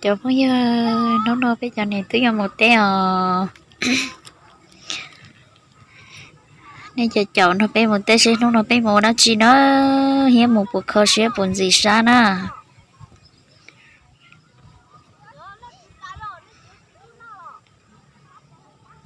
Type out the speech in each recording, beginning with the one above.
Cov phooj ywg, hnub no peb cov niam twb yuav mus teb os. Nej cov caum nrog peb mus teb seb hnub no peb mus ua dab tsi na, thiab mus puas kho siab puas ntxim sab na.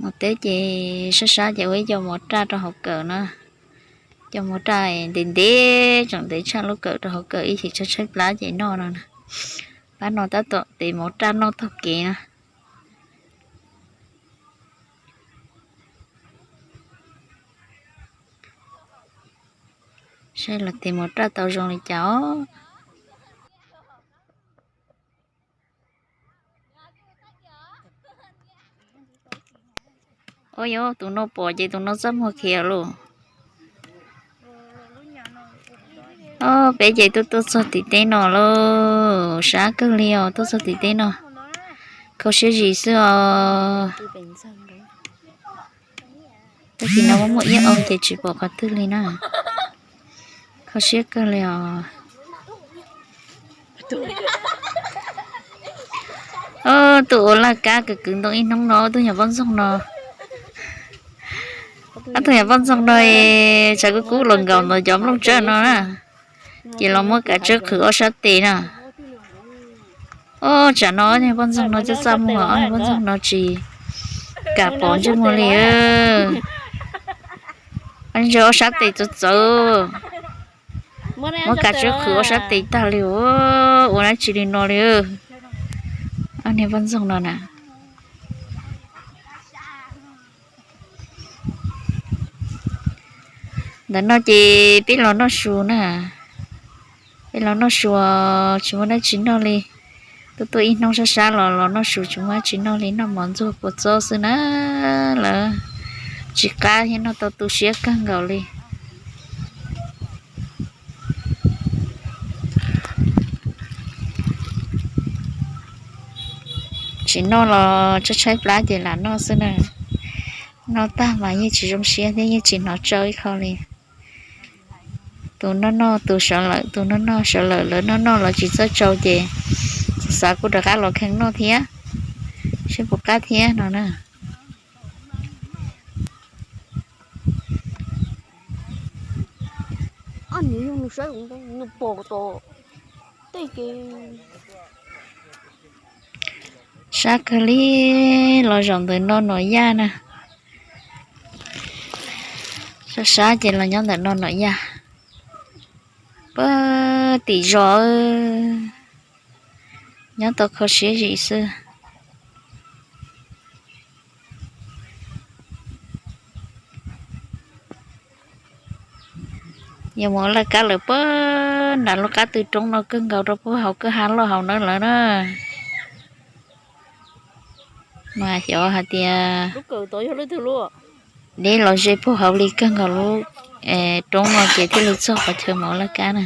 Mus teb ces sab sab ces ua ib co mov raj rau hauv kawm na. Cov mov raj ntev ntev tseem ntev tshaj lub kawm rau hauv kawm ib chim tshaib tshaib plab ces noj no. Pab no tab tom tes mov raj noj taug kev na. Saib los tes mov raj tau zoo li cas os. Ua yog tus no pom ces tus no txaj muag khiav lauj. Os, peb ces tuaj tuaj txog tim teb no lauj, sab kawg li os, tuaj txog tim teb no. Kho siab zim xwb os. Tag kis no muaj muaj iab oo ces tsis pom qhov twg li na. Kho siab kawg li os. Ob tug ua laj kab kwv kwv ntoo ib hnub no, ob tug nyuam poj ntxoog no, ob tug nyuam poj ntxoog no, tshav kub kub los nkaus ntawm cov nplooj tsawb no na, ces los muab kav tsawb qhwv ob sab tes na. Ob, tsam no ob nyuam poj ntxoog no txaj txaj muag, ob nyuam poj ntxoog no tsis kam pom ntsej muag li. Ob nyuam ob sab tes txawv txawv, muab kav tsawb qhwv ob sab tes tag li, ua dab tsi li no li. Ob niag poj ntxoog no na. Ntawm no ces peb los noj su na. Peb los noj su, tsis muaj dab tsi noj li. Tuaj tuaj ib hnub sab sab los los noj su tsis muaj dab tsi noj li, noj mov ntxuag kua txob xwb na. Lawv tsis qab thiab, noj tau tu siab kawg nkaus li. Tsis noj los tshaib tshaib plab ces lam noj xwb na. Noj tag mas yeej tsis zoo siab thiab yeej tsis hnov tsau ib qho li. Tus noj noj tus sawv lawm, tus noj noj sawv lawm, lawv noj noj los tsis txawj tsau ces xav kuj rov qab los kheev noj thiab, seb puas qab thiab no na. Sab kawg li, los zaum ntawm no Nom Yaj na. Sab sab ces los nyob ntawm no Nom Yaj. Pab tim zos, nyob tau kho siab zim xwb. Yog mus laj kab lawm pab nram lub qab tw roob no kawg nkaus rau puag hauv kwj ha loj hauv na lawm na. Mas xyov hais tias deb los ze puag hauv li kawg nkaus lub roob no ces thiaj li txog qhov chaw mus ua laj kab na.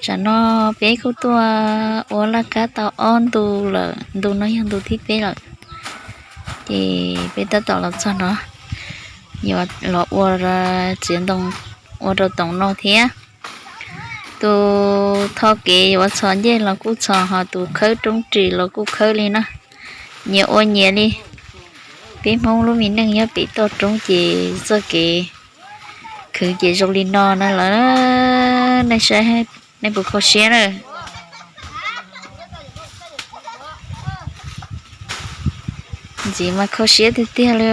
Tsam no peb kuj tuaj ua laj kab tau ob ntu lawm, ntu no yog ntu thib peb lawm. Ces peb tab tom los txog no, yuav los ua txiav ntoo ua rau toom no thiab. Tus tho kev yuav txhos ncej los kuj txhos, ho tus khawb roob ris los kuj khawb li na. Nyias ua nyias li. Peb Hmoob lub me neej nyob pem toj roob ces txoj kev khwv ces zoo li no na lawm. Nej saib, nej puas kho siab na? Ntxiv mas kho siab tiag tiag li.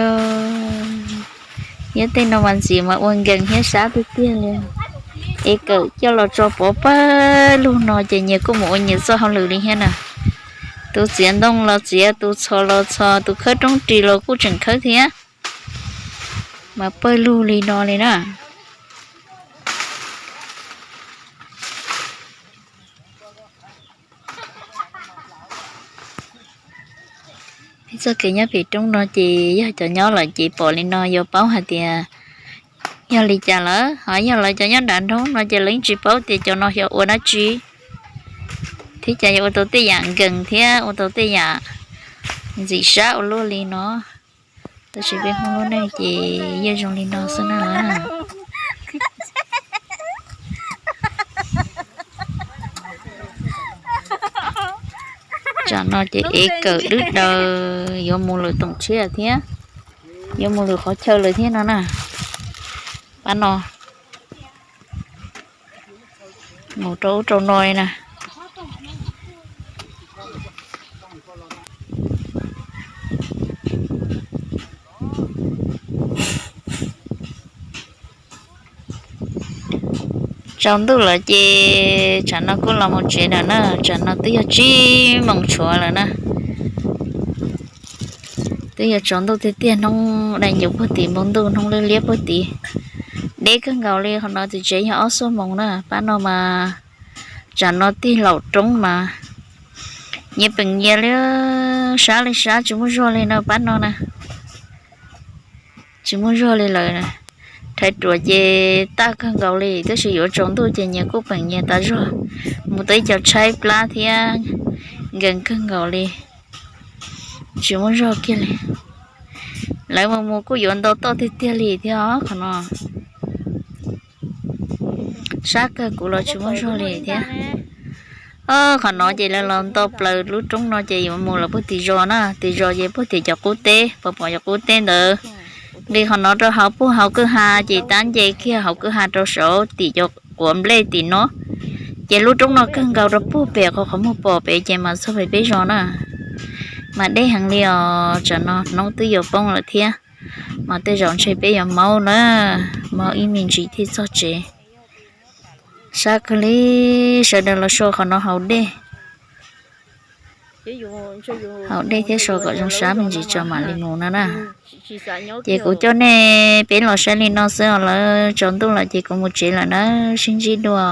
Thiab tej no mas ntxiv mas ua nkees thiab sab tiag tiag li. Es kawm coj los tso pov pawg lug no ces nyias kuj mus ua nyias txoj hauj lwm li thiab na. Tus txiav ntoo los txiav, tus txhos los txhos, tus khawb roob ris los kuj tseem khawb thiab. Mas pawg lug li no li na. Peb txoj kev nyob pem roob no ces yog cov nyob lawm ces pom li no yuav paub hais tias yog li cas lawm, ho yog lawv cov nyob nram nroog no ces lawv yeej tsis paub tias cov no xyov ua dab tsi thiab cas yuav ua tau tej yam nkees thiab ua tau tej yam ntxim sab ua luaj li no. Tab sis peb Hmoob lub neej ces yeej zoo li no xwb na. No ces ev kawm dwb daws yuav mus lawm toom tshiab thiab, yuav mus lwm qhov chaw lawm thiab no na. Pab no mus rau ub rau no li na. Tsaus ntuj lawm ces tsam no kuj los mus tsev lawm na, tsam no twb yog tsib moos tshuav lawm na. Twb yog tsaus ntuj tiag tiag, hnub dai ncuv puag tim npoo ntuj, hnub liab liab puag tim. Deb kawg nkaus li, qhov no tim tsev yog ob xuab moos na. Pab no mas tsam no tig laum roob mas nyias peem nyias li, sab li sab, tsis muaj zog li no pab no na. Tsis muaj zog li lawm. Rhais ruam ces tag kawg nkaus li, tab sis yuav tsaus ntuj ces nyias kuj peem nyias tas zog. Mus tau ib co tshaib plab thiab nkees kawg nkaus li, tsis muaj zog kiag li. Lawv mus mus kuj yuav nto toj tiag tiag li thiab os qhov no. Sab kawg kuv los tsis muaj zog li thiab. Qhov no ces lawv los nto plaws lub roob no ces yuav mus lawm puag tim zos na, tim zos ces puag tim cov qub teb, pom pom cov qub teb ntawd. Nqis qhov no rau hauv puag hauv kwj ha ces tab nce kiag hauv kwj ha rau saud tim cov quav nplej tim no. Ces lub roob no kawg nkaus rau puag pem qhov qhov muag pom pem ces mas txog pem peb zos na. Mas deb heev li os, tsam no hnub twb yuav poob lawm thiab. Mas tej zaum ntshe peb yuav maub na, maub ib me ntsis thiaj txog tsev. Sab kawg li, sawv daws los so qhov no haus dej. Haus dej thiab so kom zoo sab me ntsis tso mam li mus no na. Ces kuv coj nej peb los saib li no xwb os, lawv tsaus ntuj lawm ces kuv mus tsev lawm na, sib ntsib dua.